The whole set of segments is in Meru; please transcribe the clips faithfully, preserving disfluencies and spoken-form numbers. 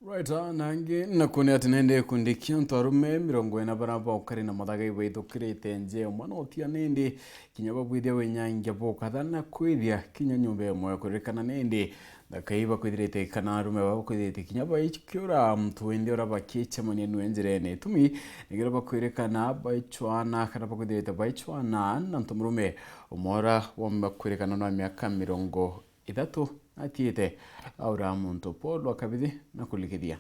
Right, ah, nangi nakuone ati nindi ikundi kia antu arume mirongo ina bara baukari na mathaga ibaithukirite njea mwana utia nindi kinya babwithia winyangia bukatha na kwithia kinya nyumba imwe kuririkana nindi Thakai bakwithirite kana arume baba bakwithirite kinya baikiura muntu windi ura bakiicemania nwe njirene. Itumi nikiria bakwirikana baicwana kana bakwithirite baicwana na ntu murume umwe ura womba kwirikana nwa miaka mirongo ithatu atiite aura muntu Paul wa kabithi na kulikithia.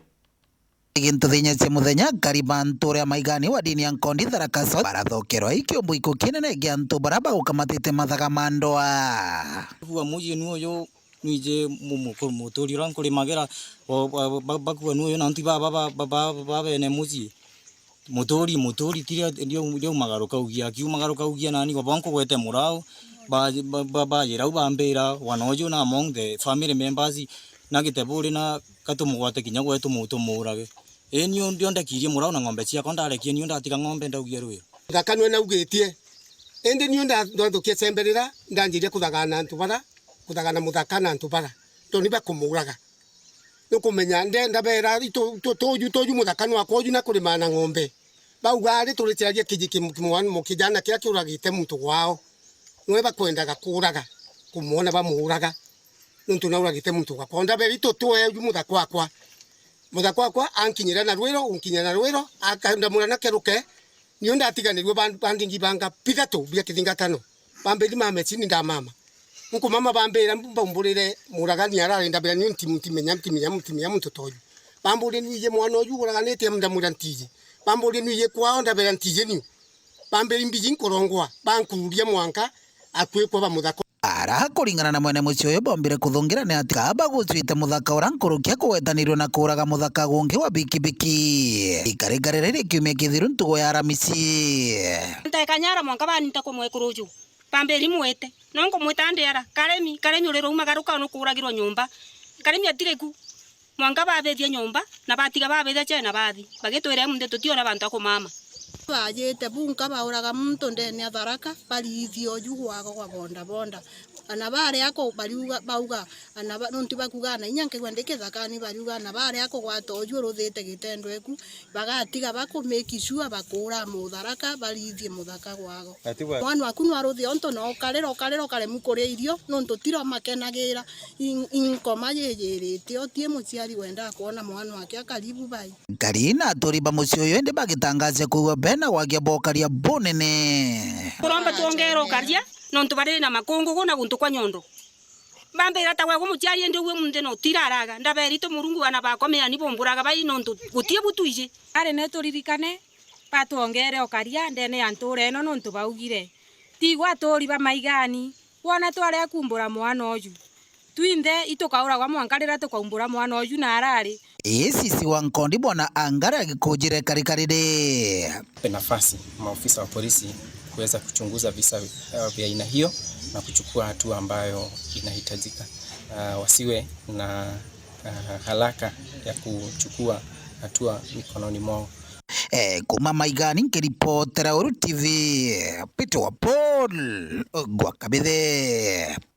Gintu thinya cia muthenya, kariba nture ya Maigani wa dini ya Nkondi Tharaka South barathokerwa ikiumbu iku kinene gia antu bara baukamatite mathaga ma ndoa. Kuga muji ni uyu Nwiji mu-, mu-, ku-, muturi uria nkurimagira, o, ba-, ba-, ba-, bakua nuyu na antu baba ba, ba, ba, ba bene mucii. Muturi, muturi, tiria ndio, ndio magaruka ugia, akiumagaruka ugia nani, gobo nkugwete murau, ba, ba, ba, bajira u bambira, wana uju na among the family members, na giteburi na katumugwate kinya gwetu mu-, tumuurage. Ii, niu ndio ndekirie murau na ng'ombe ciakwa ndarekie, niu ndatiga ng'ombe ndaugia rwiro. Thaka nwe naugitie. Indi niu nda-, ndathukia cembe rira, ndanjiria kuthagana antu bara, kuthagana muthaka na antu bara, tondu ni bakumuuraga. Nukumenya, nde-, ndabera, itu-, tu-, tuju, tuju muthaka nwakwa uju na kurima na ng'ombe. Bauga ari turiciagia kiji ki-, ki-, mwan-, mukijana kiria kiuragite muntu gwao. Nwe bakwendaga kuuraga, kumwona bamuuraga. Nontu nauragite muntu gwakwa. Ndabera, itu tue uju muthaka wakwa. Muthaka wakwa ankinyira na rwiro, unkinyira na rwiro, aka-, ndamwira na keruke, Niu ndatiganirue ban-, bandingi banga bithatu bia kithingatano. Bambiri mama cini ndamama. Nkumama bambira mbu-, mbaumburire muragani arari ndabira niu ntimu-, ntimenya, ntimenya, ntimenya muntu toju. Bamburie nwiji mwana uju uraganitie ndamwira ntiji. Bamburie nwiji kwao ndabira ntiji niu. Bambiri mbiji nkurongwa, bankururia mwanka akwikwa ba muthaka. Ara kuringana na mwene mucii uyu bombire kuthungira ni ati ka bagucwite muthaka ura nkuruki akugwetanirue na kuuraga muthaka gungi wa bikibiki. Ikarikari riri kiumia kithiru ntugu ya Aramisi. Ntekanyara mwanka baninta kumwekuru uju. Bambiri mwite. No nkumwita ndiara. Karemi, Karemi uri ruu magaruka nukuuragirwa nyumba. Karemi atiriku. Mwanka babithia nyomba, na batiga babithia chai na bathi, bagitwira, "Emunthi tutiona bantu a kumama." Bajite bunka bauraga muntu ndene ya Tharaka, bariithia uju gwago gwa bondabonda. Ana baria ako bariuga, bauga, ana ba-, nontu bakuuga, "Ana inya nkigua ndi kithakani," bariuga, "Ana baria akugwata uju uruthite gitendo eku, bagatiga baku make sure bakuura mutharaka, bariithie muthaka gwago." Ati bwa- Mwana waku nwaruthi ontu na ukarira, ukarira, ukaremwa kuria irio, nontu tiro makenagira. In-, inkoma yiyirite, uti muciari wendaa kwona mwana wake akaribu bai. Nkari na aturi ba mucii uyu indi bagitangacia kwigua bena gwagia bokaria bunene. Turomba twongere ukaria, nontu bari na makungugu na guntu kwa nyondo. Bambira ta gwe muciari indi uwe munthi no tiraraga. Ndaberi tu Murungu bana bakwa meani bumburaga bai nontu gutie butwiji. Ari ne turirikane, batwongere ukaria ndene ya ntura ino nontu baugire. Tigwa aturi ba Maigani. Wona twarea kumbura mwana uju, twinthe itukauragwa mwanka riria tukaumbura mwana uju na arari. Ii cisi wa Nkondi Bwana Angara agikujire karikariri. Pe nafasi maofisa wa polisi kuweza kuchunguza visa, uh, vya aina hiyo na kuchukua hatua ambayo inahitajika. Uh, wasiwe na, uh, haraka ya kuchukua hatua mikononi mwao. Eh, kuma Maigani nkiripotera Uru T V, Peter wa Paul gwa Kabithe.